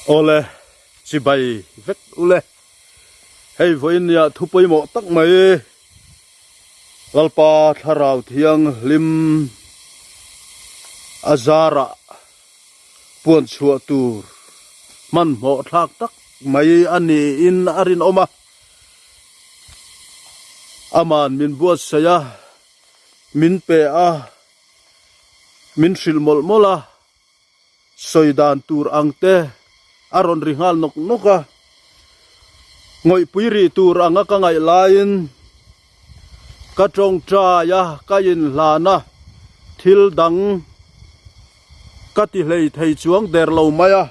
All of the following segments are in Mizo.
Awle, chibai vek ule. Hei vawiin nia thu pawimawh tak mai Lalpa Thlarau Thianghlim a zarah puan chhuah tur hmanhmawh thlak tak mai a niin a rinawm a. Aman min buatsaih a, min pe a, min hrilh mawlh mawlh a, sawi dan tur ang te a rawn ri nghal nawk nawk a. Ngawihpui rih tur anga ka ngaih laiin ka tawngtai a, ka inhlan a, thil dang ka ti hlei thei chuang der lo mai a.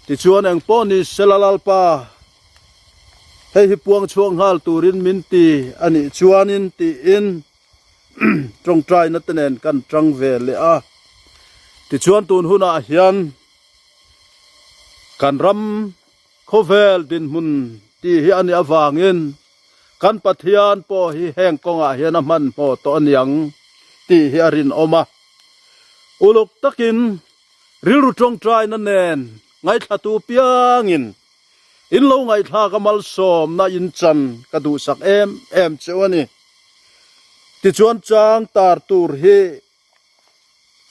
Tichuan engpawh ni sela Lalpa, hei hi puang chhuak nghal turin min ti a nih chuanin tiin tawngtaina te nen kan tang ve leh a. Tichuan tun hunah hian kan ram khawvel dinhmun tih hi a nih avangin kan Pathian pawh hi heng kawngah hian a hmanhmawh tawh a niang tih hi a rinawm a. Uluk takin rilru tawngtaina nen ngaithlatu piangin in lo ngaihthlak a malsawmna in chan ka duhsak em em cheu a ni. Tichuan chang tar tur hi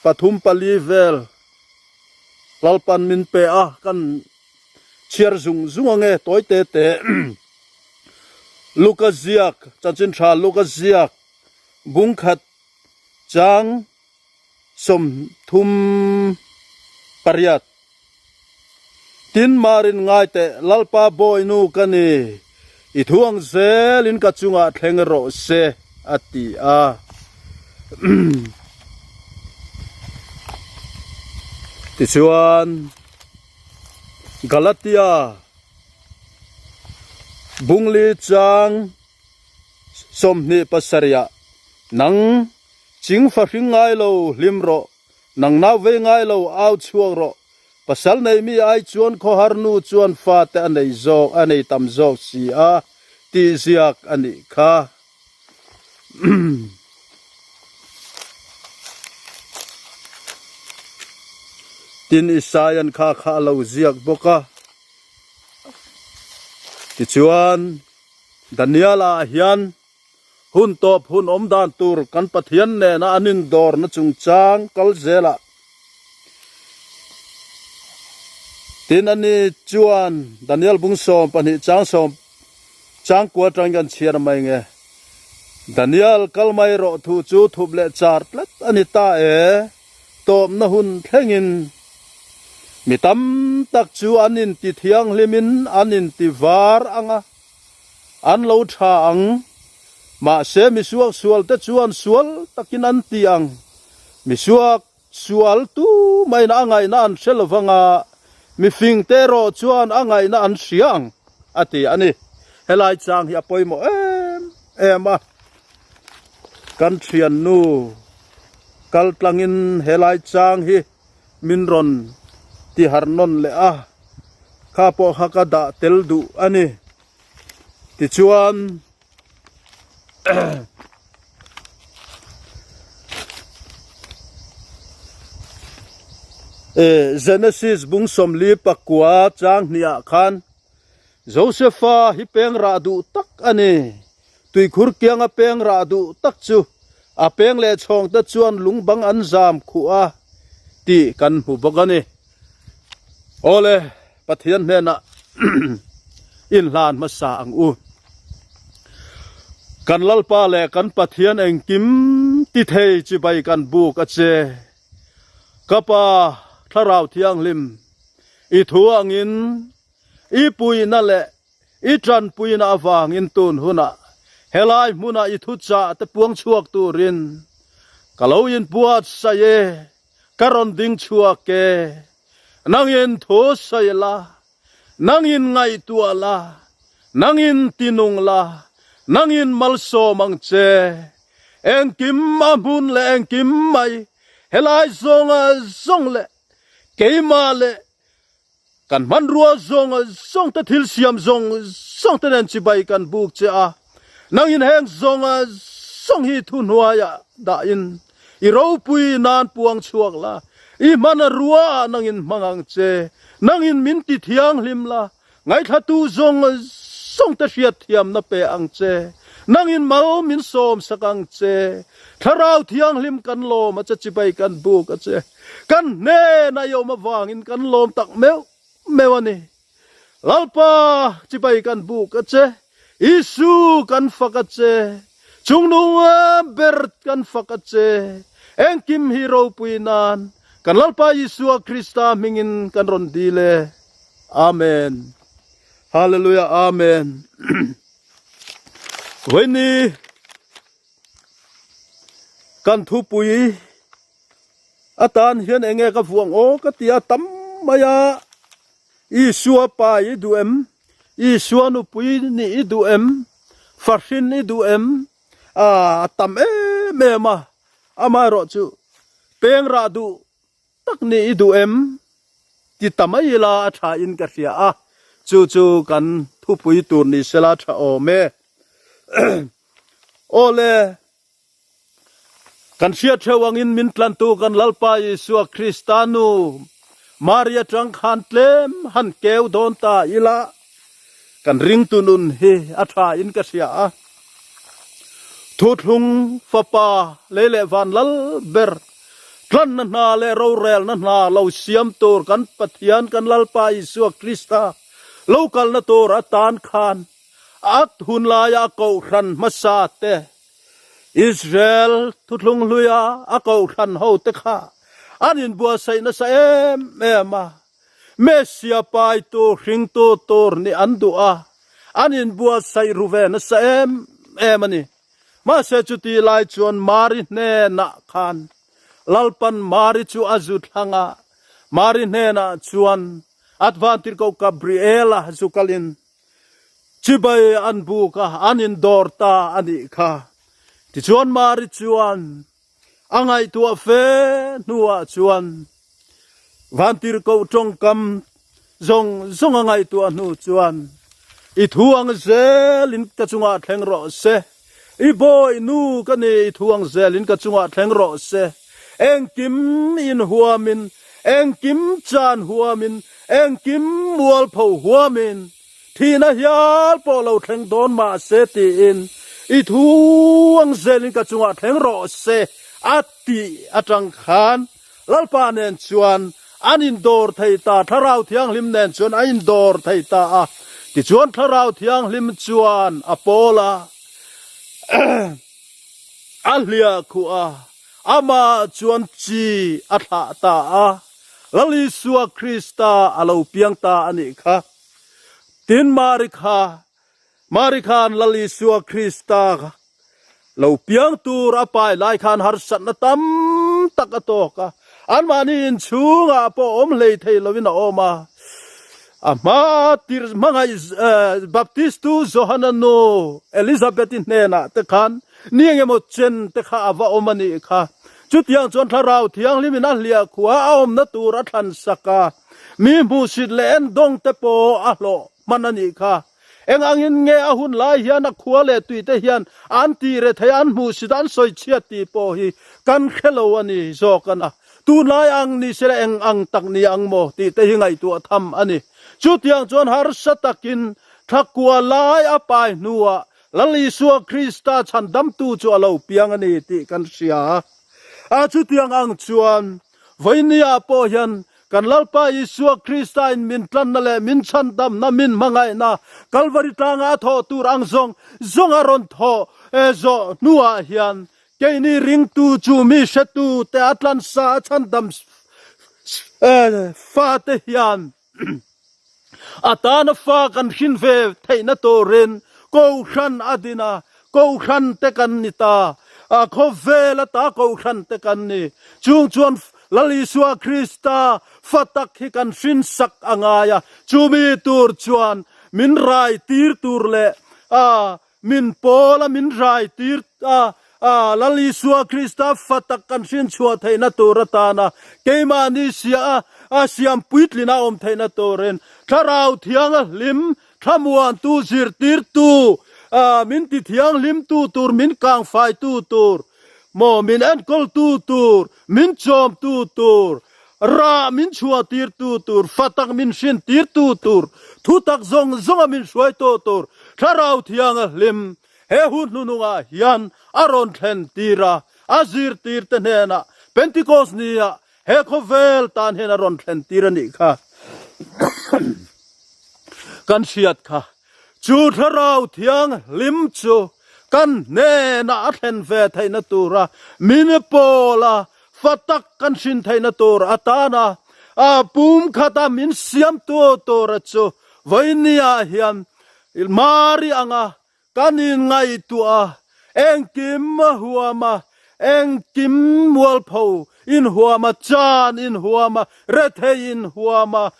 pathum pali vel Lalpan min pe a, kan chhiar zung zung ange tawi te te. Luka ziak, chanchin tha Luka ziak bung khat chang 38. Tin Marin ngai teh, Lalpa bawinu ka ni, i thu ang zelin ka chungah thleng rawh se, a ti a. Tichuan, Galatia bungli chang 27 ah, Nang ching fahring ngai lo hlim rawh, Nang nau vei ngai lo au chhuak rawh. Pasal nei mi ai chuan khawhar nu chuan fate a nei zawk, a nei tam zawk si a, tih ziak a nih kha. Tin Isaia'n kha kha a lo ziak bawk a. Tichuan Daniel-a hian Hun tawp hun awm dan tur kan Pathian nena an indawrna chungchang kal zelah tin a ni chuan Daniel bung 12 chang sawm chang kua atangin kan chhiar mai nge. Daniel kal mai rawh thu chu thup leh char tlat a ni ta e. Tawpna hun thlengin mi tam tak chu an inti thianghlimin an inti var ang a. An lo tha ang. Mahse misuak sualte chuan sual takin an ti ang. Misuak sual tu maina a ngaihna an hre lo vang a, mifingte erawh chuan a ngaihna an hria ang, a ti a ni. Helai chang hi a pawimawh em em a. Kan thiannu kal tlangin helai chang hi min rawn ti harh nawn leh a, kha pawh kha ka dah tel duh a ni. Tichuan Genesis bung 49 chang hnih ah khan Josefa hi peng rah duh tak a ni. Tuikhur kianga peng rah duh tak chu a peng leh chhawng te chuan lung bang an zam khuh a tih kan hmu bawk a ni. Awle, Pathian hnenah inhlan hmasa ang u. Kan Lalpa leh kan Pathian engkim ti thei chibai kan buk a che. Ka Pa Thlarau Thianghlim, i thu angin i puihna leh I tanpuina avangin tun hunah helai hmunah i thuchah te puang chhuak turin ka lo inbuatsaih e, ka rawn ding chhuak e. Nangin thu sawi la, nangin ngaihtuah la, nangin tinung la, nangin malsawm ang che. Engkim a hmun leh engkim mai helai zawnga zawng leh keimah leh Kan hmanrua zawng zawng te thil siam zawng zawng te nen chibai kan buk che a, nangin heng zawng zawng hi thuhnuaiah dahin i ropui nan puang chhuak la. I hmana rua ah nangin hmang ang che. Nangin min ti thianghlim la, ngaithlatu zawng zawng te hriatthiamna pe ang che. Nangin mal min sawm sak ang che. Thlarau thianghlim kan lawm a che, chibai kan buk a che. Kan hnena i awm avangin kan lawm tak meuh meuh a ni. Lalpa, chibai kan buk a che, Isu kan fak a che, Chungnung ber kan fak a che, engkim hi ropui nan kan Lalpa Isua Krista hmingin kan rawn dil e. Amen. Hallelujah Amen. Vawiini kan thupui atan hian enge ka vuang aw ka ti a tam mai a. Isua pa i duh em? Isua nupui nih i duh em? Fahrin i duh em? A tam em em a, amaherawh chu peng rah duh tak nih i duh em? Ti ta mai ila a tha in ka hria a, chu chu kan thupui tur ni sela tha awm e. Awle. Kan hriat hreuh angin min tlantu kan Lalpa Isua Krista nu Mari atang khan tlem han keu dawn ta ila kan ringtu nun hi a tha in ka hria a. Thuthlung Fapa lei leh van lal ber tlanna hna leh rorelna hna lo siam tur kan Pathian kan Lalpa Isua Krista lo kalna tur atan khan a hun laia kohhran hmasa te Israel thuthlung hluia a kohhran hote kha an inbuatsaih nasa em em a, Messia paitu hringtu tur nih an duh a, an inbuatsaih ru ve nasa em em a ni. Mahse chutih lai chuan Mari hnenah khan Lalpan Mari chu a zu thlang a, Mari hnenah chuan Advantirhkoh Gabriela zu kalin Chibai an buk a, an indawr ta a nih kha. Tichuan Mari chuan a ngaihtuah fe hnuah chuan Vantirhkoh tawngkam zawng zawng a ngaihtuah hnu chuan, I thu ang zelin ka chungah thleng rawh se, i bawi nu ka ni, i thu ang zelin ka chungah thleng rawh se, engkim inhuamin, engkim chan huamin, Engkim mualpho huamin thihna hial pawh lo thleng dawn mah se tiin i thu ang zelin ka chungah thleng rawh se a tih atang khan Lalpa nen chuan an indawr thei ta, Thlarau Thianghlim nen chuan a indawr thei ta a. Tichuan Thlarau Thianghlim chuan a pawl a, a hliah khuh a, amah chuan chi a thlah ta a. Lal Isua Krista a lo piang ta a nih kha. Tin Mari kha, Mari khan Lal Isua Krista lo piang tur a pai lai khan harsatna tam tak a tawk a. Anmahni inchhungah pawh awm hlei thei loin a awm a. A hma tir hmangaih Baptistu Johana nu Elizabeth-i hnenah te khan Ni engemaw chen te kha a va awm a nih kha. Chutiang chuan Thlarau Thianghlimin a hliah khua a awmna tur a thlan sak a, mi hmuhsit leh endawng te pawh a hlawh hman a nih kha. Eng angin nge a hun lai hian a khua leh tui te hian an tih reh theih a, an hmuhsit a, an sawi chhiat tih pawh hi kan hre lo a ni zawk a na. Tunlai ang ni sela eng ang tak ni ang maw tih te hi ngaihtuah tham a ni. Chutiang chuan harsa takin thla kua lai a pai hnuah Lal Isua Krista chhandamtu chu a lo piang a ni tih kan hria a. Chutiang ang chuan vawinia pawh hian kan Lalpa Isua Krista in min tlanna leh min chhandamna, min hmangaihna Kalvari tlanga a thawh tur ang zawng zawng a rawn thawh zawh hnuah hian keini ringtu chu mi hretu te a tlansa a chhandam fate hian A tana fa kan hrin ve theihna turin Kohhran a din a, Kohhran te kan ni ta. A khawvel ata Kohhran te kan ni. Chung chuan Lal Isua Krista fa tak hi kan hrin sak a ngai a, chumi tur chuan min rai tir tur leh a Min pawl a min rai tir a, a Lal Isua Krista fa tak kan hrin chhuah theihna tur atana keimahni sia a, a siam puitlin a awm theihna turin Thlarau Thianga hlim thlamuantu zirtirtu, a min ti thianghlimtu tur, min kangfaitu tur, maw min enkawltu tur, min chawmtu tur. Rah min chhuah tirtu tur, fa tak min hrin tirtu tur, thu tak zawng zawnga min hruaitu tur Thlarau Thianga hlim he hun hnunungah hian a rawn thlen tir a, a zirtirte hnenah Pentecost nia he khawvel tan hian a rawn thlen tir a nih kha kan hriat kha. Chu Thlarau Thianghlim chu kan hnenah a thlen ve theihna tura min pawl a, Fa tak kan hrin theihna tur atana a pum khata min siamtu tura chu vawinia hian Mari anga kan inngaihtuah a, engkim a huam a, engkim mualpho inhuam a, chan inhuam a, rethei inhuam a,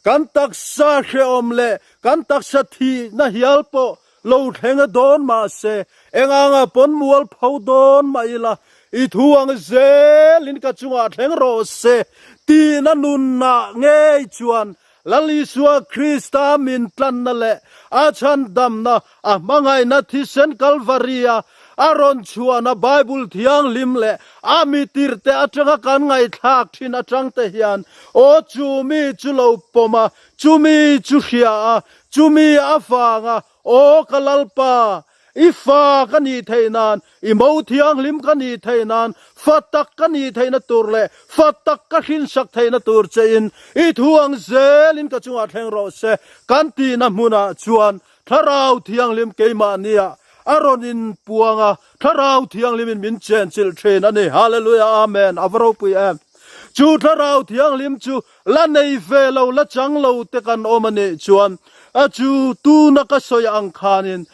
Kan taksa hrehawm leh kan taksa thihna hial pawh lo thleng a dawn mahse, eng anga pawn mual pho dawn mah ila, i thu ang zelin ka chungah thleng rawh se tihna nunah ngei chuan Lal Isua Krista min tlanna leh a chhandamna, a hmangaihna thisen Kalvaria a rawn chhuahna Bible thianghlim leh a mitirte atanga kan ngaihthlak thin atangte hian aw chumi chu lo pawm a, chumi chu hria a, chumi avanga aw ka Lalpa, i fa ka nih theih nan, i mo thianghlim ka nih theih nan, fa tak ka nih theihna tur leh fa tak ka hrinsak theihna tur chein i thu ang zelin ka chungah thleng rawh se kan tihna hmunah chuan Thlarau Thianghlim keimahnia a rawn inpuang a, Thlarau Thianghlimin min chenchilh thin a ni. Hallelujah Amen. A va ropui em! Chu Thlarau Thianghlim chu la nei ve lo, la chang lo te kan awm a nih chuan a chu tuna ka sawi ang khanin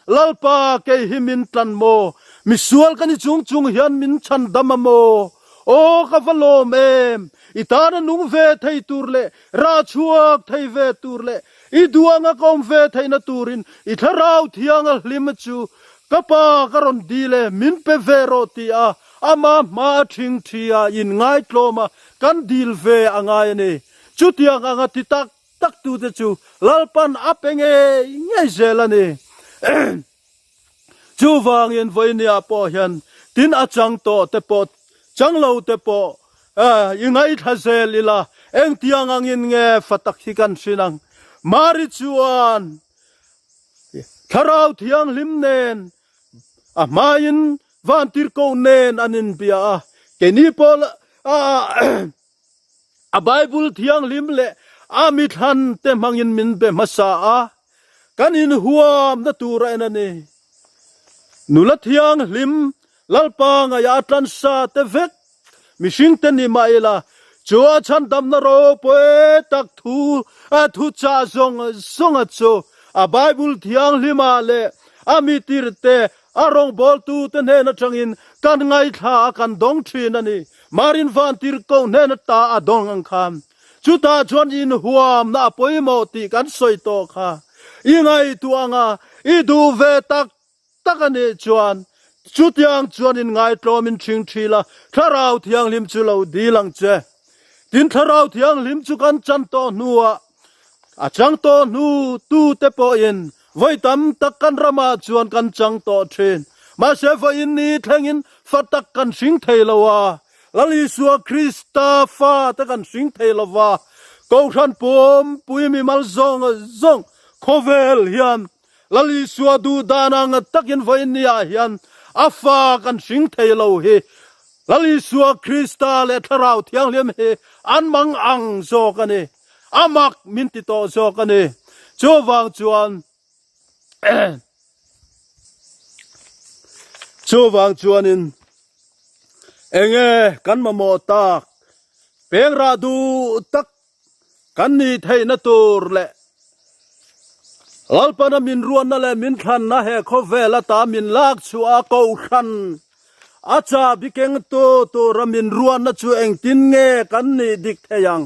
Lalpa kei hi min tlan maw? Misual ka ni chung chung hian min chhan dam a maw? Aw ka va lawm em! I tana nung ve thei tur leh rah chhuak thei ve tur leh I duanga ka awm ve theihna turin i thlarau thianga hlim chu ka pa ka rawn dil e, min pe ve rawh ti a, ama hma a ṭhing ṭhi a, inngaitlawm a, kan dil ve a ngai a ni. Chutiang anga ti tak tak tute chu Lalpan a pe ngei ngei zel a ni. Chuvangin vawinia pawh hian tin a chang tawh te pawh chang lo te pawh i ngaithla zel ila engtiang angin nge fa tak hi kan hrin ang. Mari chuan Thlarau Thianghlim nen a hmain Vantirhkoh nen an inbia a, keini pawh A Bible thianghlim leh a mithlan te hmangin min be hmasa a, kan inhuamna tur a en a ni. Nula thianghlim Lalpa ngaih a tlansa te vek mihring te ni mah ila, chu a chhandamna ropui tak thu a thuchah zawng zawnga chu a Bible thianghlimah leh a mitirte a rawngbawltute hnen atangin kan ngaithla a kan dawng thin a ni. Marin Vantirhkoh hnen ata a dawng ang kha. Chutah chuan inhuamna a pawimawh tih kan sawi tawh kha. I ngaihtuah anga i duh ve tak tak a nih chuan chutiang chuan inngaitlawmin ṭhing ṭhil a, Thlarau Thianghlim chu lo dil ang che. Tin, Thlarau Thianghlim chu kan chan tawh hnuah a chang tawh hnu tute pawhin Vawi tam tak kan ramah chuan kan chang tawh thin. Mahse vawiin ni thlengin fa tak kan hring thei lo a, Lal Isua Krista fa te kan hring thei lo va, Kohhran pumpui mimal zawng zawng khawvel hian Lal Isua duh dan ang takin vawiin niah hian a fa kan hring thei lo hi Lal Isua Krista leh Thlarau Thianghlim hi an mang ang zawk a ni. A mak min ti tawh zawk a ni. Chuvang chuan chuvang chuanin enge kan mamawh tak peng rah duh tak kan nih theihna tur leh Lalpana min ruatna leh min thlanna he khawvel ata min lak chhuah a kohhran A chahbi kengtu tura min ruatna chu engtin nge kan nih dik thei ang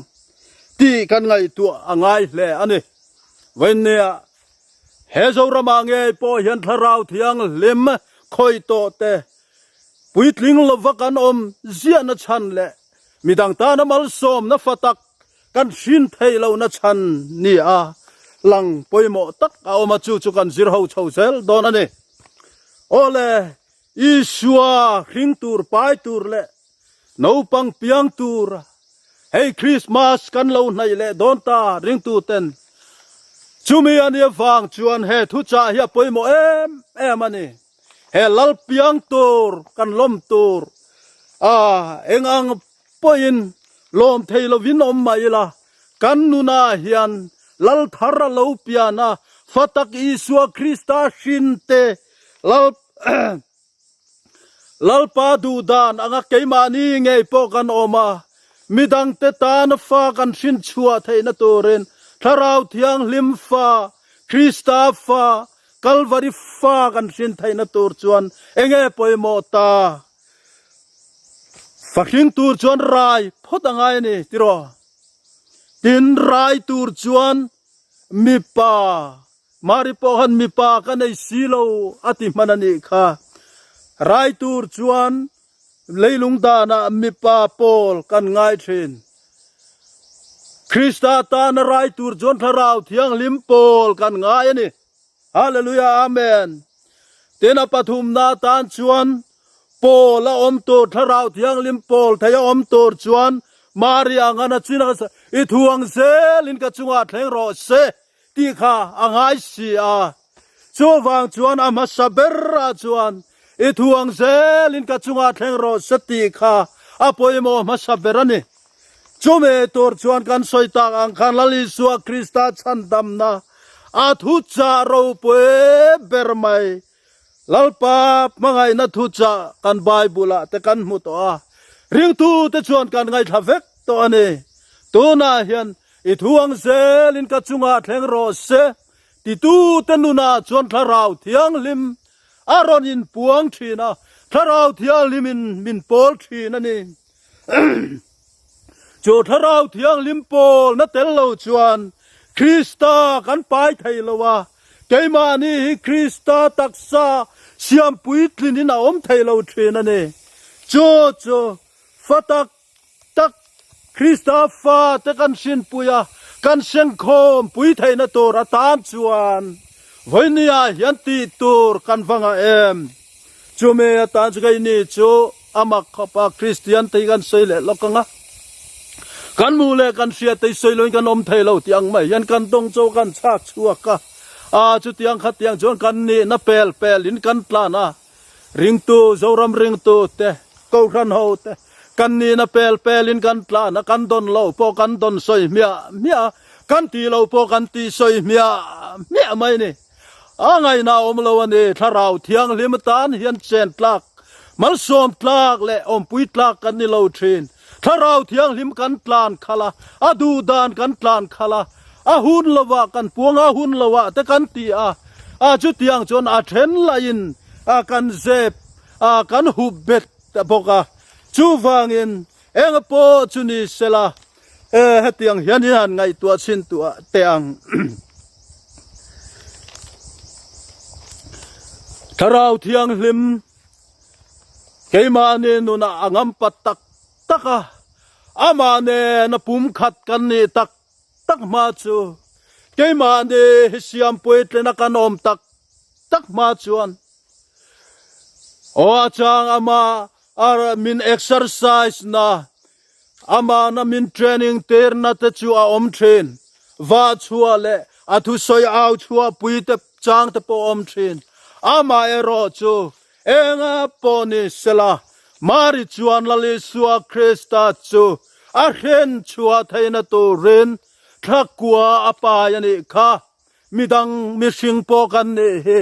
tih kan ngaihtuah a ngai hle a ni. Vawinia he Zoramah ngei pawh hian Thlarau Thianghlim khawih tawh te puitling lova kan awm ziahna chhan leh midang tana malsawmna fa tak kan hrin theih lohna chhan ni a lang pawimawh tak a awm a, chu chu kan zir ho chho zel dawn a ni. Awle, Isua hring tur pai tur leh naupang piang tur. Hei Christmas kan lo hnaih leh dawn ta ringtu ten chumi a nia vang chuan he thuchah hi a pawimawh em em a ni. He lal piang tur kan lawm tur a eng ang pawhin lawm thei lovin awm mah ila kan nunah hian lal thar a lo pian a, fa tak Isua Krista hrin te lal Lalpa duhdan anga keimahni ngei pawh kan awm a, midangte tana fa kan hrin chhuah theihna turin Thlarau Thianghlim fa, Krista fa, Kalvari fa kan hrin theihna tur chuan enge pawimawh ta? Fa hring tur chuan rai phawt a ngai a ni tiraw? Tin, rai tur chuan mipa Mari pawh khan mipa ka nei si lo a ti hman a nih kha. Rai tur chuan leilung danah mipa pawl kan ngai thin. Krista tana rai tur chuan Thlarau Thianghlim pawl kan ngai a ni. Hallelujah Amen. Tin a pathumna tan chuan Pawl a awm tur, Thlarau Thianghlim pawl thei a awm tur chuan Mari ang a chin a i thuang zelin ka chungah thleng rawh se. Tih kha a ngai si a. Chuvang chuan a hmasa berah chuan i thuang zelin ka chungah thleng rawh se tih kha a pawimawh hmasa ber a ni. Chumi tur chuan kan sawi tak ang khan Lal Isua Krista chhandamna a thuchah ropui ber mai Lalpa hmangaihna thuchah kan Bible-ah te kan hmu tawh a, ringtute chuan kan ngaithla vek tawh a ni. Tunah hian i thu ang zelin ka chungah thleng rawh se titute nunah chuan Thlarau Thianghlim a rawn inpuang thin a, Thlarau Thianghlimin min pawl thin a ni. Chu Thlarau Thianghlim pawlna tel lo chuan Krista kan pai thei lo a, keimahni hi Krista taksa siam puitlinin a awm thei lo thin a ni. Chu chu fa tak tak Krista fate kan hrinpui a, kan sengkhawm pui theihna tur atan chuan vawinia hian tih tur kan va ngah em? Chumi atan chu keini chu a mak khawp a, Kristian te hi kan sawi leh lawk ang a, kan hmuh leh kan hriat te hi sawi loin kan awm thei lo tih ang mai hian kan dawng chaw kan chhak chhuak a, a chutiang khatiang chuan kan nihna pel pelin kan tlan a, ringtu Zoram ringtu te, Kohhran ho te kan nihna pel pelin kan tlan a, kan dawn lo pawh kan dawn sawi hmiah hmiah a, kan tih lo pawh kan tih sawi hmiah hmiah mai a ni. A ngaihna a awm lo a ni. Thlarau Thianghlim atan hian chen tlak, malsawm tlak leh awmpui tlak kan ni lo thin. Thlarau Thianghlim kan tlan khalh a, a duh dan kan tlan khalh a, a hun lovah kan puang a, hun lovah te kan ti a, a chutiang chuan a then lahin a kan zep a, kan hup bet ta bawk a. Chuvangin eng pawh chu ni sela, E, hetiang hian hi han ngaihtuah chhin tuah teh ang. Thlarau Thianghlim keimahni nunah a ngampat tak tak a, amah nena pumkhat kan nih tak tak hma chu keimahni hi siampuitlina kan awm tak tak hma chuan aw a chang ama a min exercise na Amahna min training tirna te chu a awm thin. Va chhuah leh a thusawi au chhuah pui te chang te pawh awm thin. Amah erawh chu enga pawh ni sela, Mari chuan Lal Isua Krista chu a hren chhuah theihna turin thla kua a pai a nih kha. Midang mihring pawh kan nih hi.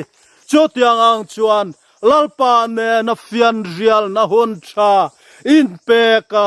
Chutiang ang chuan Lalpa nena fianrialna hun tha inpek a,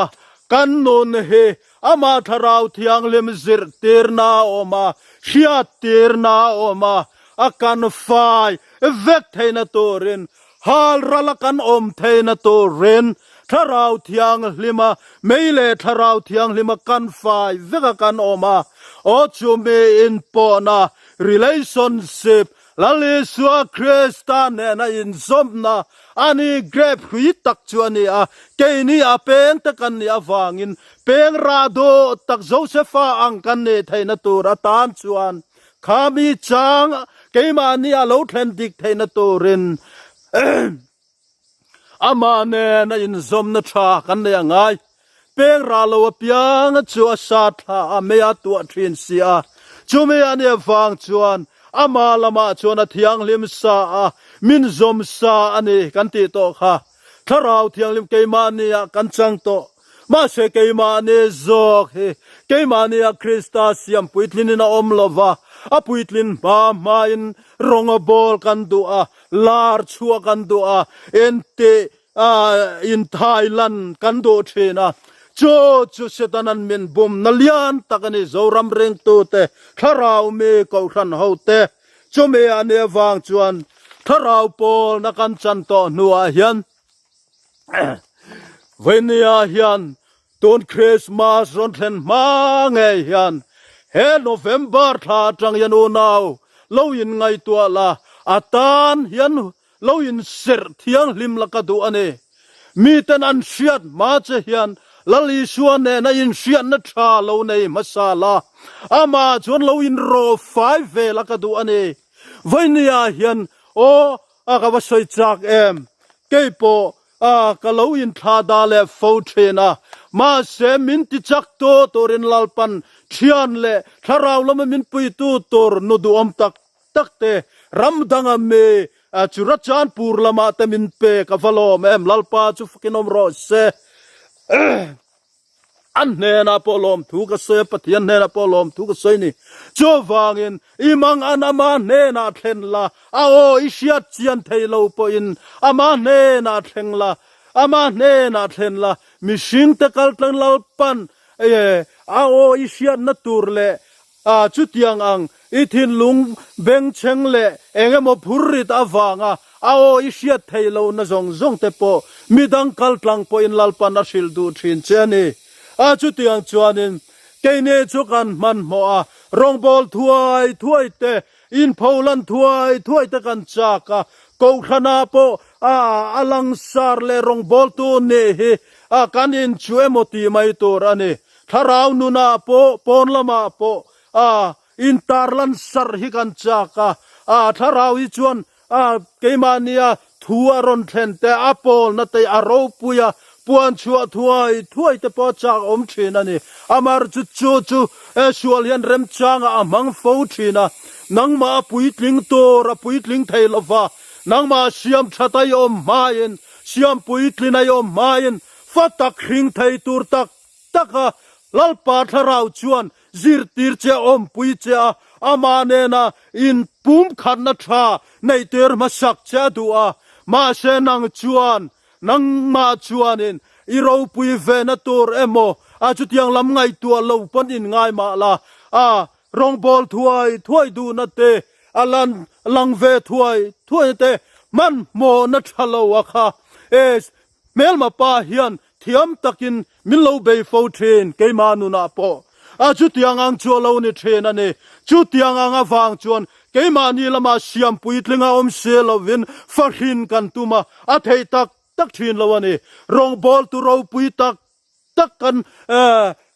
kan nun hi Amah Thlarau Thianghlim zirhtirna a awm a, hriattirna a awm a, a kan fai vek theihna turin, halral a kan awm theihna turin Thlarau Thianghlima mei leh Thlarau Thianghlima kan fai vek a kan awm a, aw chumi inpawhna, relationship, Lal Isua Krista nena inzawmna a ni grape hrui tak chu a ni a, keini a peng te kan nih avangin peng rah duh tak Josefa ang kan nih theihna tur atan chuan kha mi chang keimahni a lo thlen dik theihna turin Amah nen a inzawmna tha kan nei a ngai. Peng rah lo apiang chu a sa thla a, mei a tuah thin si a. Chumi a nih avang chuan ama lamah chuan a thianghlim sa a, min zawm sa a ni kan tih tawh kha. Thlarau Thianghlim keimahni ah kan chang tawh. Mahse keimahni zawk hi keimahni ah Krista siam puitlinin a awm lo va, a puitlin hma hmain rawng a bawl kan duh a, lar chhuah kan duh a, entih in Thailand kan duh thin a, chu chu Setanan min bumna lian tak a ni, Zoram ringtute, thlarau mi kohhran hote, chumi a nih avang chuan thlarau pawlna kan chan tawh hnuah hian Vainia hian tun Christmas rawn thlen hma ngei hian he November thla atang hian unau lo in ngaihtuah la, a tan hian Lo inserh thianghlim la ka duh a ni. Miten an hriat hma che hian Lal Isua nena inhriatna tha lo nei hmasa la, amah chuan lo inrawh fai ve la ka duh a ni. Vawinia hian aw a ka va sawi chak em? Kei pawh a ka lo inthla da leh fo thin a, mahse min ti chak tu turin Lalpan thian leh thlarau lama min puitu tur nu duhawm tak tak te, ram danga mi Churachandpur lamah te min pek a va lawm em, Lalpa chu fakin awm rawh se. An hnenah pawh lawmthu ka sawi a, Pathian hnenah pawh lawmthu ka sawi ni. Chuvangin i mang an ama hnenah thlen la, a aw i hriat chian thei lo pawhin ama hnenah thleng la, ama hnenah thlen la, mihringte kaltlang Lalpan a aw i hriatna tur leh A, chutiang ang, i thinlung bengchheng leh eng emaw phurrit avanga a aw i hriat theih lohna zawng zawng te pawh midang kaltlang pawhin Lalpan a hrilh duh thin che a ni. A, chutiang chuanin keini chu kan hmanhmawh a, rawngbâwl thuai thuai te, inpholan thuai thuai te kan châk a, Kohhranah pawh a, a langsar leh rawngbâwltu nih hi a, kan inchuh emaw tih mai tur a ni. Thlarau nunah pawh pawn lamah pawh a intarlan sarh hi kan chak a, a thlarau hi chuan a keimahnia thu a rawn thlen te, a pawlna te, a ropui a puan chhuah thuai thuai te pawh a chak awm thin a ni. Amar chu chu chu sual hian remchangah a hmang fo thin a, nangmah a puitling tur a puitling thei lova, nangmah siam that a i awm hmain, siam puitlin a i awm hmain fa tak hring thei tur tak tak a, Lalpa Thlarau chuan zirtir che a awmpui che a, amah nena inpumkhatna tha neihtir hmasak che a duh a, mahse nang chuan nangmah chuanin i ropui vena tur emaw a chutiang lam ngaihtuah lo pawn in ngai mah la, a rawngbawl thuai thuai duhna te, a lan lang ve thuai thuaina te hmanhmawhna tha lo a kha e Hmelma pa hian thiam takin min lo bei fo thin, keimah nunah pawh a chutiang ang chu a lo ni thin a ni. Chutiang ang avang chuan keimahni lamah siam puitling a awm si lovin fahrin kan tum a, a theih tak tak thin lo a ni. Rawngbawltu ropui tak tak kan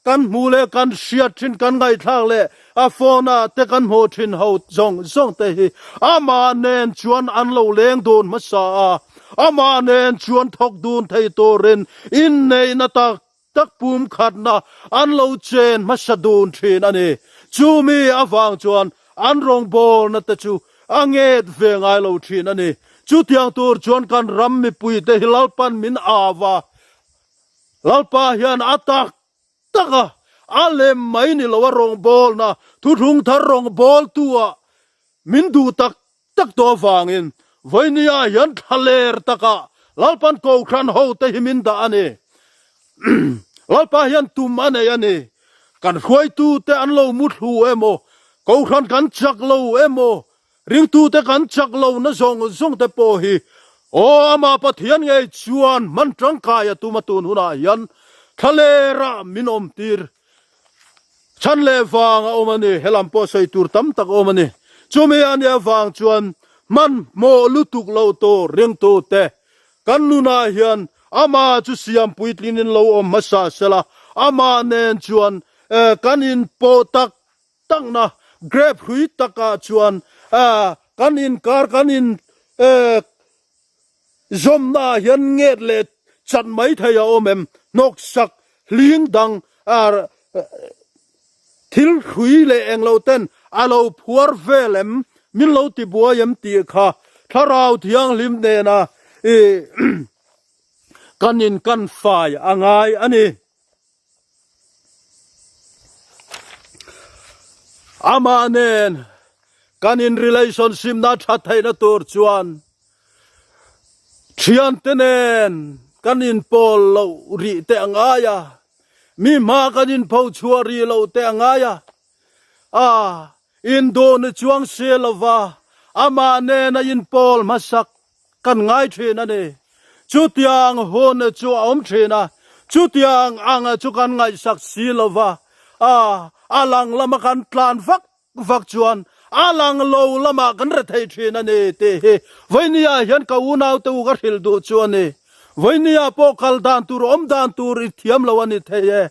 kan hmuh leh kan hriat thin kan ngaihthlak leh a phone ah te kan hmuh thin ho zawng zawng te hi amah nen chuan an lo leng dun hmasa a, amah nen chuan thawk dun thei turin inneihna tak tak pum khatna an lo chen hmasa dun thin a ni. Chumi avang chuan an rawngbawlna te chu a nget ve ngai lo thin a ni. Chutiang tur chuan kan ram mipui te hi Lalpan min au a, Lalpa hian a tak tak a, a lem mai ni lo a rawngbawlna thuthlung thar rawngbawltu ah min duh tak tak tawh avangin vawinia hian thlaler takah Lalpan Kohhran hote hi min dah a ni. Lalpa hian tum a nei a ni. Kan hruaitute an lo muthlu emaw, Kohhran kan chak lo emaw, Ringtute kan chak lo na zawng zawng te pawh hi aw amah Pathian ngei chuan hman tangkai a tum a tun hunah hian thlalerah min awm tir chhan leh vang a awm a ni. Helam pawh sawi tur tam tak a awm a ni. Chumi a nih avang chuan hmanhmawh lutuk lo tur ringtute kan nunah hian amah chu siam puitlinin lo awm hmasa sela amah nen chuan kan inpawh tak Takna grape hrui takah chuan kan inkar kan in zawmna ah hian nget leh chat mai thei a awm em? Hnawksak. hling dang thil hrui leh englo ten a lo phuar vel em, min lo ti buai em tih kha Thlarau Thianghlim nena kan in kan fai a ngai a ni. Amah nen kan in relationship na that theihna tur chuan thiante nen kan in pawl loh rih te a ngai a, mi hma kan in pho chhuah rih loh te a ngai a, a in duh ni chuang si lova amah nen a in pawl hmasak Kan ngai thin a ni. Chutiang hun chu a awm thin a, chutiang ang chu kan ngaihsak si lo va, a a lang lama kan tlan vak vak chuan a lang lo lamah kan re thei thin a ni tih hi Vawinia hian ka unaute u ka hrilh duh chu a ni. Vawinia pawh kal dan tur awm dan tur i thiam lo a ni thei e.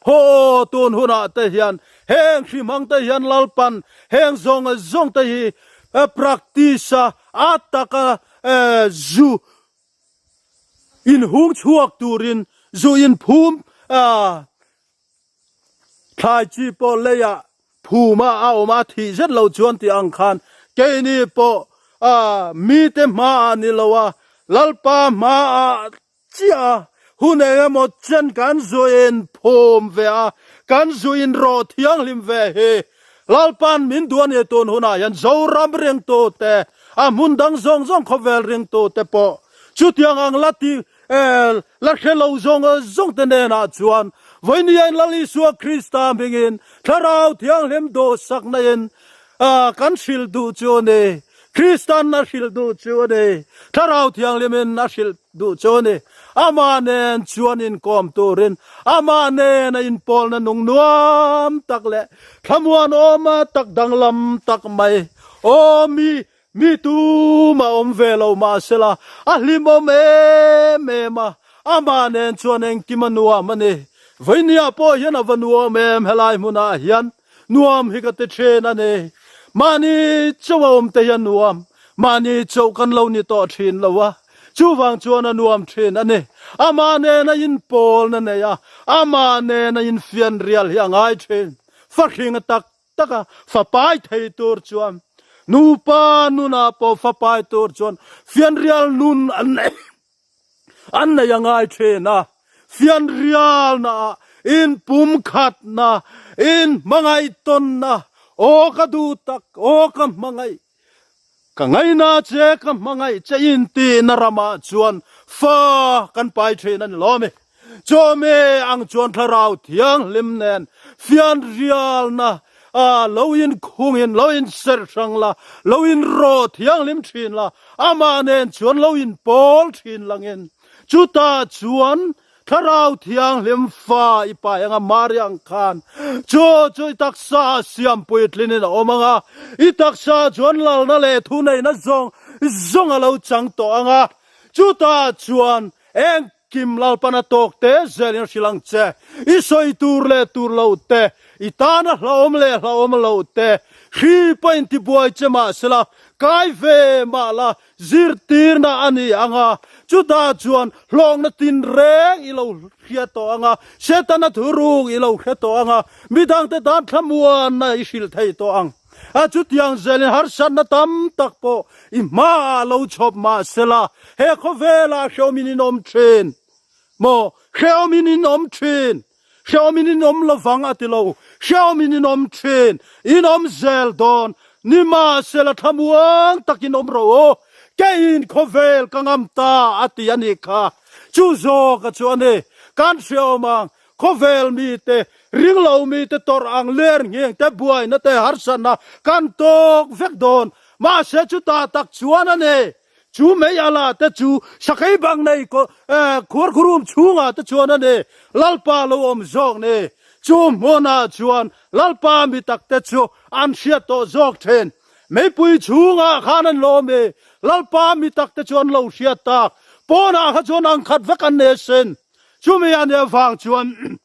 Haw tun hunah te hian heng hri hmang te hian Lalpan heng zawng zawng te hi practice a A taka zu inhung chhuak turin zu inphum thlai chi pawh leiah phuma a awm a thih zet lo chuan tih ang khan keini pawh mite hmaah ni lo a Lalpa hmaah Chiah a, hun eng emaw chen kan zuin phum ve a, kan zuin rawh thianghlim ve hi. Lalpa'n min duh a ni tun hunah hian Zoram ringtute, a hmun dang zawng zawng khawvel ringtute pawh chutiang ang la ti la hre lo zawng zawng te nenah chuan vawinia in Lal Isua Krista hmingin Thlarau Thianghlim duhsakna in kan hrilh duh chu a ni. Krista'n a hrilh duh chu a ni. Thlarau Thianghlimin a hrilh duh chu a ni. Amah nen chuan inkawm turin, amah nen a inpawlna nung nuam tak leh thlamuan awma tak danglam tak mai. Aw mi, mi tumah awm ve lo mahsela a hlimawm em em a, amah nen chuan engkim a nuam a ni. Vawinia pawh hian a va nuam em helai hmunah hian. Nuam hi ka ti thin a ni. Mahni chauh a awm te hi a nuam. Mahni chauh kan lo ni tawh thin lo a, chuvang chuan a nuam thin a ni. Amah nena inpawlna nei a, amah nena infianrial hi a ngai thin. Fahring tak tak a, fapai thei tur chuan, nupa nunah pawh fapai tur chuan fianrial nun an nei. An nei a ngai thin a, fianrialna ah inpumkhatna, inhmangaihtawnna, aw ka duh tak, aw ka hmangaih, ka ngaina che, ka hmangaih che intihna ramah chuan fa kan pai thin a ni lawm e. Chawhmeh ang chuan Thlarau Thianghlim nen fianrialna lo inkhungin lo inserh hrang la, lo inrawh thianghlim thin la, amah nen chuan lo inpawl thin langin chutah chuan Thlarau Thianghlim fa i pai anga Mari ang khan chu chu i taksa siam puitlinin a awm anga, i taksa chuan lalna leh thuneihna zawng zawng a lo chang tawh anga, chutah chuan eng Kim Lalpana tawk te zelin a hrilh ang che. I sawi tur leh tur lo te, i tana hlauhawm leh hlauhawm lo te, hri pawh in tibuai che mah sela, kai ve mah la, zirtirna a ni ang a, chutah chuan hlawkna tinreng i lo hria tawh ang a, Setana thuruk i lo hre tawh ang a, midangte tan thlamuanna i hrilh thei tawh ang. A chutiang zelin harsatna tam tak pawh i hmaah lo chhawp mah sela, he khawvelah hrehawmin in awm thin maw? Hrehawmin in awm thin, hrehawmin in awm lovang a ti lo, hrehawmin in awm thin, in awm zel dawn, ni mah sela thlamuang takin awm rawh u, keiin khawvel ka ngam ta a ti a nih kha. Chu zawka chu a ni, kan hrehawm ang, Khawvel mite, ringlo mite tawrh ang ler ngheng te buaina te harsatna kan tawk vek dawn. Mahse chutah tak chuan a ni. Chu mei ala te chu sakei bang nei khuarkhurum chhungah te chuan a ni. Lalpa lo awm zawk ni. Chu hmunah chuan Lalpa mi tak te chu an hriat tawh zawk thin. Meipui chhungah khan an lawm i Lalpa mi tak te chu an lo hriat tak. Pawnah kha chuan angkhat vek an nei asin. Chumi a nih avang chuan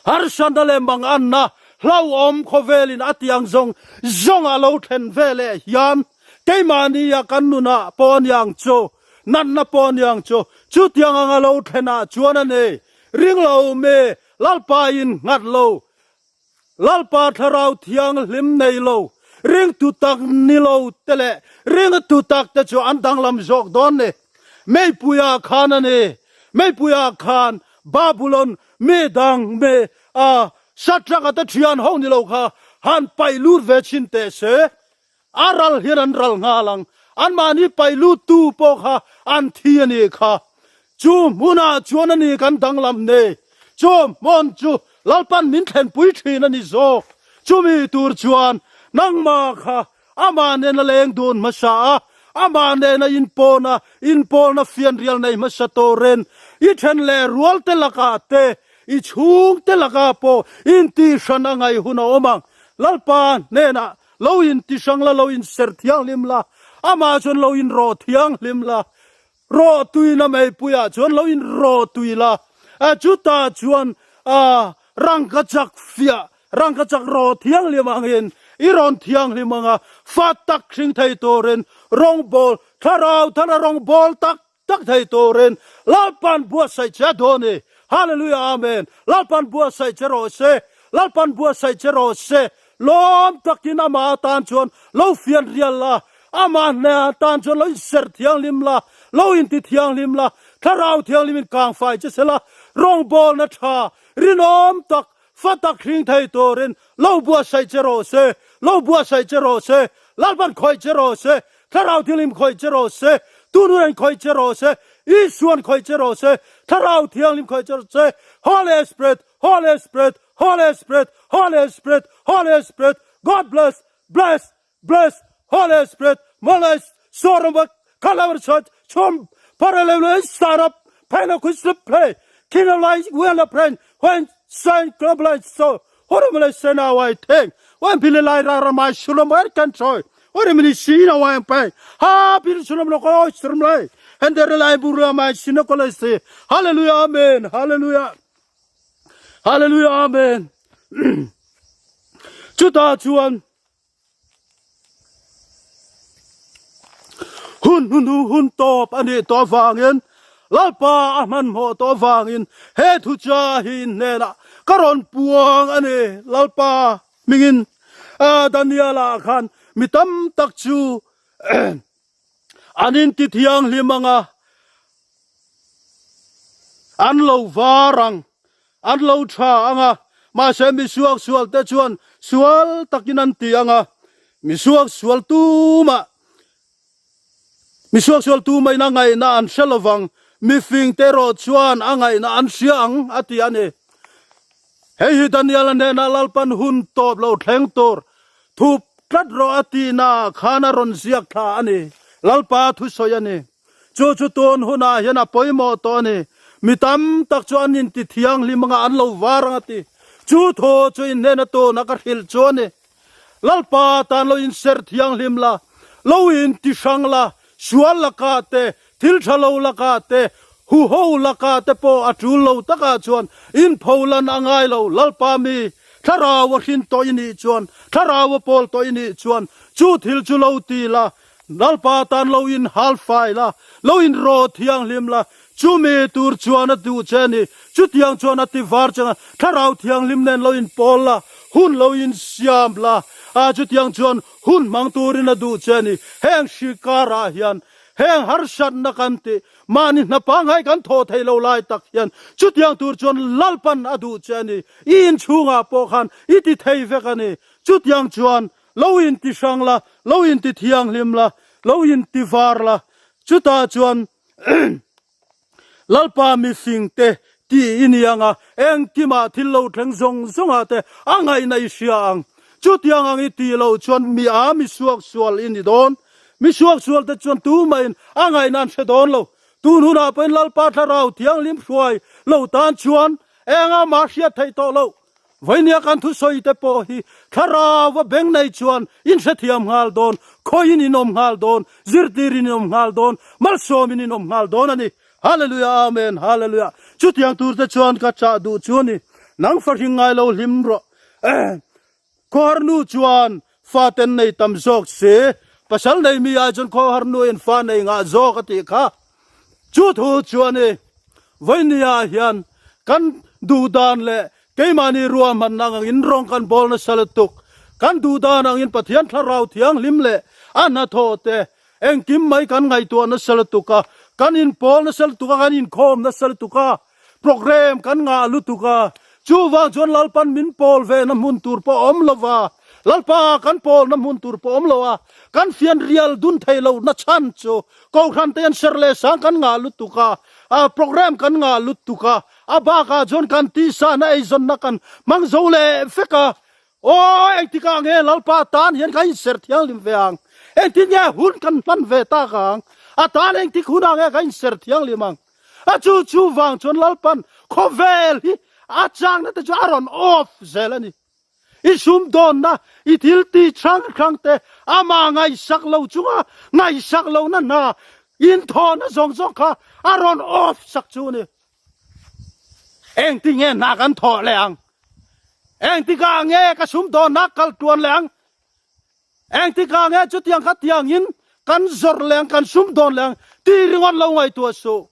harsatna leh manganna hlauhawm khawvelin a tiang zawng zawng a lo thlen ve leh hian keimahnia kan nunah pawh a niang chu, natna pawh a niang chu, chutiang anga lo thlenah chuan a ni. Ring lo mi, Lalpa in nghat lo, Lalpa Thlarau Thianghlim nei lo, ringtu tak ni lo te leh ringtu tak te chu an danglam zawk dawn ni. Meipuiah khan a ni. Meipuiah khan Babulon mi dang mi a Shadrach-a te thian ho ni lo kha han paih lut ve thin teh se. A ral hian an ral nghal ang. Anmahni paih luttu pawh kha an thi a nih kha. Chu hmunah chuan a ni kan danglam nei. Chu hmun chu Lalpan min thlenpui thin a ni zawk. Chumi tur chuan nangmah kha amah nena leng dun hmasa a, amah nena inpawna inpawlna fianrial nei hmasa turin i then leh rualte lakah te, i chhungte lakah pawh intihhran a ngaih hun a awm ang. Lalpa hnenah Lo in ti hrang la, lo in ser thianghlim la, amah chuan lo in rawh thianghlim la, rawh tuina meipuiah chuan lo in rawh tui la, chutah chuan rangka chak fiah, rangka chak rawh thianghlim angin i rawn thianghlim anga fa tak hring thei turin rawngbawl, thlarau thara rawngbawl tak tak thei turin Lalpan buatsaih che a dawn i. Hallelujah Amen. Lalpan buatsaih che rawh se. Lalpan buatsaih che rawh se. Lawm takin amah atan chuan lo fian rial la, amah hneh atan chuan lo inserh thianghlim la, lo inti thianghlim la, Thlarau Thianghlim in kangfai che sela, rawngbawlna tha, rinawm tak, fa tak hring thei turin lo buatsaih che rawh se, lo buatsaih che rawh se, Lalpan khawih che rawh se, Thlarau Thianghlim khawih che rawh se, Tunun khawih che rawh se, Isuan khawih che rawh se, Thlarau Thianghlim khawih che rawh se, Holy Spirit, Holy Spirit, Holy Spirit, Holy Spirit, Holy Spirit, God bless, bless, bless, Holy Spirit, Molest, Sorom, Kalavar Church, Chom, Parallel, Startup, Pena Play, King of Light, Will of Friend, When Saint Club Light, So, Horomle Sena Wai Teng, When Billy Lai Ramai Shulam Wai Kan Choi, Horomle Sina Wai Pai, Ha Bil Shulam Loko Shrum Lai, and the Lai Bura Mai Sinokolesi. Hallelujah, Amen, Hallelujah. Hallelujah, Amen. Chutah chuan Hun hnu hun tawp a nih tawh avangin Lalpa a hmanhmawh tawh avangin he thucha hi in hnenah ka rawn puang a ni. Lalpa hmingin Daniel-a khan mi tam tak chu an inti thianghlim ang a, an lo var ang, an lo tha ang a, mahse mi suaksual te chuan sual takin an ti ang a, mi suaksual tumah, mi suaksual tumahin a ngaihna an hre lovang, mifing te erawh chuan a ngaihna an hria ang a ti a ni. Hei hi Daniel-a hnenah Lalpan hun tawp lo thleng tur thup tlat rawh a tihna ah khan a rawn ziak thla a ni. Lalpa thusawi a ni. Chu chu tun hunah hian a pawimawh tawh a ni. Mi tam tak chu an inti thianghlim anga an lo var ang a ti. Chu thu chu in hnena tuna ka hrilh chu a ni. Lalpa tan lo inserh thianghlim la, lo inti hrang la, sual lakah te, Thil tha lo lakah te, huho lakah te pawh a tul lo takah chuan inpholan a ngai lo. Lalpa mi, thlarau a hrin tawh i nih chuan, thlarau a pawl tawh i nih chuan, chu thil chu lo ti la, Lalpa tan lo inhal fai la, lo inraw thianghlim la, chumi tur chuan a duh che a ni. Chutiang chuan a ti var chang a, thlarau thianghlim nen lo inpawl la, hun lo insiam la, a chutiang chuan hun hmang turin a duh che a ni. Heng hri karah hian Heng harsatna kan tih, mahni hna pangngai kan thawh theih lo lai tak hian chutiang tur chuan Lalpan a duh che a ni. I inchhungah pawh khan i ti thei vek a ni. Chutiang chuan lo inti hrang la, lo inti thianghlim la, lo inti var la. Chutah chuan Lalpa mifingte tih i ni ang a, engkimah thil lo thleng zawng zawngah te a ngaihna i hria ang. Chutiang ang i tih loh chuan mi a mi suaksual i ni dawn. Mi suaksualte chuan tumahin a ngaihna an hre dawn lo. Tun hunah pawhin Lalpa Thlarau Thianghlim hruai lo tan chuan engah mah hriat theih tawh loh. Vainia kan thusawi te pawh hi thlarau a beng nei chuan in hrethiam nghal dawn, khawiin in awm nghal dawn, zirtirin in awm nghal dawn, malsawmin in awm nghal dawn a ni. Hallelujah Amen Hallelujah Chutiang tur te chuan ka chah duh chu a ni. Nang fahring ngai lo hlim rawh. Khawharnu chuan fa ten nei tam zawk si, pasal nei mi ai chuan khawharnu in fa nei ngah zawk a tih kha. Chu thu chu a ni. Vainia hian. Kan duh dan leh keimahni ruahmanna angin rawng kan bawl nasa lutuk. Kan duh dan angin Pathian Thlarau Thianghlim leh a hnathawh te engkim mai kan ngaihtuah nasa lutuk a, kan inpawl nasa lutuk a, kan inkhawm nasa lutuk a, program kan ngah lutuk a. Chuvang chuan Lalpan min pawl ve na hmun tur pawh a awm lo va, Lalpa kan pawlna hmun tur pawh a awm lo a, kan fian rial dun thei lo na chhan chu Kohhran te an ser leh sang kan ngah lutuk a, a program kan ngah lutuk a, a bakah chuan kan tihsahna eizawnna kan hmang zo leh vek a, aw engtikah nge Lalpa tan hian kan inserh thianghlim ve ang, engtin nge hun kan hman ve tak ang, a tan engtik hunah nge kan inserh thianghlim ang, a chu chu vang chuan Lalpan khawvel hi a changna te chu a rawn off zel a ni. I sumdawnna, i thil tih hrang hrang te amah ngaihsak lo chunga ngaihsak lohna hna inthawhna zawng zawng kha a rawn off sak chu a ni. Engti nge hna kan thawh leh ang? Engtikah nge ka sumdawnna kal tuan leh ang? Engtikah nge chutiang kha tiangin kan zawrh leh ang, kan sumdawn leh ang tih ringawt lo ngaihtuah suh.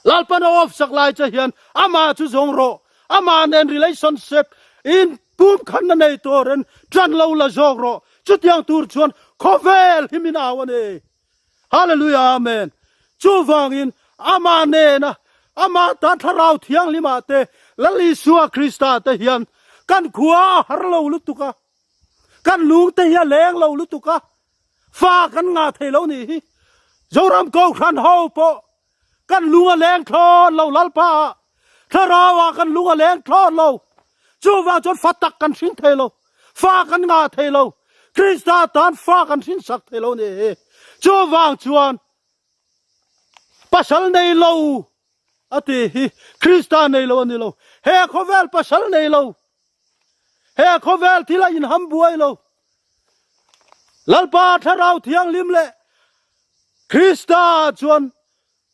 Lalpan a off sak lai che hian amah chu zawng rawh, amah nen relationship in pumkhanna nei turin tan lo la zawk rawh, chutiang tur chuan khawvel hi min au a ni. Hallelujah Amen. Chuvangin amah nena amah tan Thlarau Thianghlimah te Lal Isua Krista te hian kan khua a har lo lutuk a, kan lung te hi a leng lo lutuk a, Fa kan ngah thei lo nih hi. Zoram Kohhran ho pawh kan lung a leng thlawt lo Lalpa ah. Thlarau ah kan lung a leng thlawt lo. Chuvang chuan fa tak kan hrin thei lo. Fa kan ngah thei lo. Krista tan fa kan hrin sak thei lo nih hi. Chuvang chuan pasal nei lo a ti hi Krista nei lo a ni lo. He khawvel pasal nei lo. He khawvel thil a inham buai lo. Lalpa Thlarau Thianghlim leh Krista chuan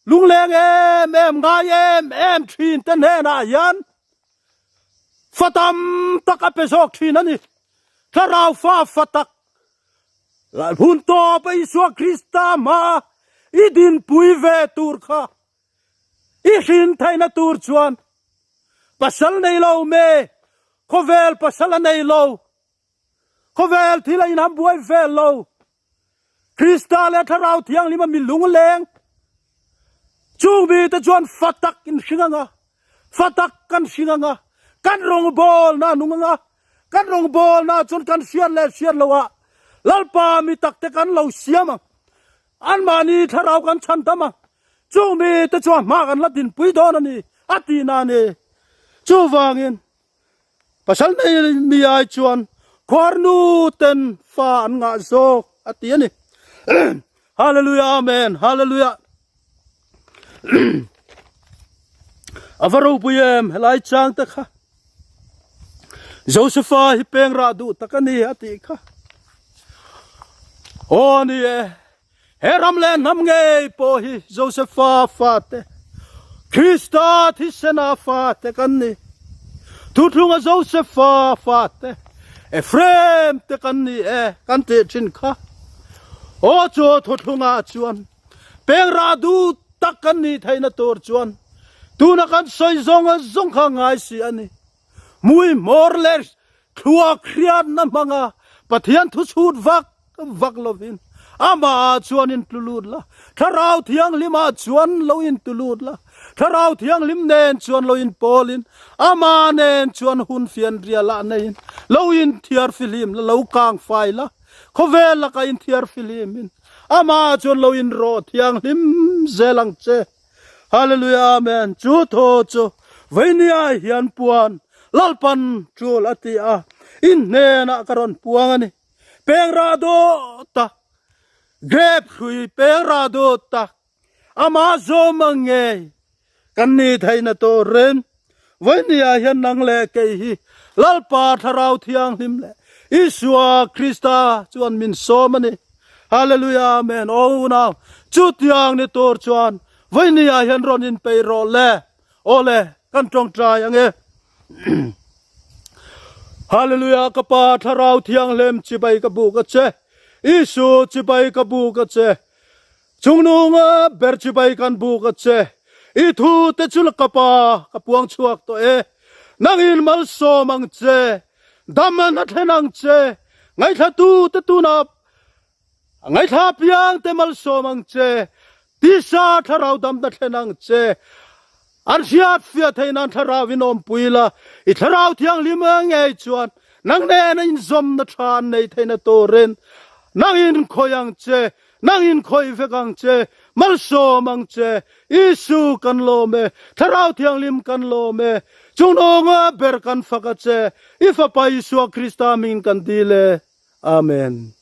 lungleng em em ngai em em thin te hnenah hian fa tam tak a pe zawk thin a ni. Thlarau fa fa tak hun tawp a Isua Krista hmaa i dinpui ve tur kha I hrin theihna tur chuan pasal nei lo me, khawvel pasal a nei lo, khawvel thil a inham buai vel lo, Krista leh Thlarau Thianghlim a mi lungleng, chung mite chuan fa tak in hring anga, fa tak kan hring anga, kan rawngbawlna a nung anga, kan rawngbawlna chuan kan hriat leh hriat loah Lalpa mi takte kan lo siam ang. Anmahni thlarau kan chhan tam a, chung mite chuan hma kan la dinpui dawn a ni, a tih na a ni. Chuvangin, pasal nei mi ai chuan khuarnu ten fa an ngah zawk, a ti a ni. Hallelujah Amen Hallelujah A va ropui em helai chang te kha. Josepha hi peng rah duh tak a ni a tih kha. Aw ni e, he ram leh hnam ngei pawh hi Josepha fate, Krista thisena fate kan ni. Thuthlunga Josepha fate, Ephraim te kan ni e kan tih thin kha. Aw chu thuthlungah chuan Peng rah duh tak kan nih theihna tur chuan tuna kan sawi zawng zawng kha ngai si a ni. Hmui hmawr leh thluak hriatna hmanga Pathian thu chhut vak vak lovin amah ah chuan in tlu lut la, Thlarau Thianghlim ah chuan lo in tu lut la, Thlarau Thianghlim nen chuan lo in pawlin amah nen chuan hun fianrial ah neiin lo in thiar fihlim la, lo kang fai la, khawvel laka in thiar fihlimin Amah chuan lo in rawh thianghlim zel ang che. Hallelujah Amen. Chu thaw chu Veinia hian puan Lalpan tul a ti a, in hnenah ka rawn puang a ni. Peng rah dawh tak, grape hrui peng rah dawh tak, Amah zawm ang ngei kan ni theihna tur rin Vawinia hian nang leh kei hi Lalpa Thlarau Thianghlim leh Isua Krista chuan min sawm a ni. Hallelujah Amen Aw unau chutiang ni tur chuan Vawinia hian rawn inpeih rawh le. Aw le kan tawngtai ange. Hallelujah ka Pa Thlarau Thianghlim chibai ka buk a che. Isu chibai ka buk a che. Chungnunga ber chibai kan buk a che. I thu te chu ka Pa ka puang chhuak tawh e. Nangin malsawm ang che, dam a hna thlen ang che, ngaithlatu te tunah ngaithla piang te malsawm ang che, tisa thlarau damna thlen ang che. An hriat fiah theih nan thlarau in awmpui la, i thlarau thianghlim ngei chuan nang nena inzawmna tha an nei theihna turin nangin khawih ang che, nangin khawih vek ang che, malsawm ang che, Isu kan lawm e, thlarau thianghlim kan lawm e, chungnunga ber kan fak a che, i Fapa Isua Krista hmingin kan dil e. Amen.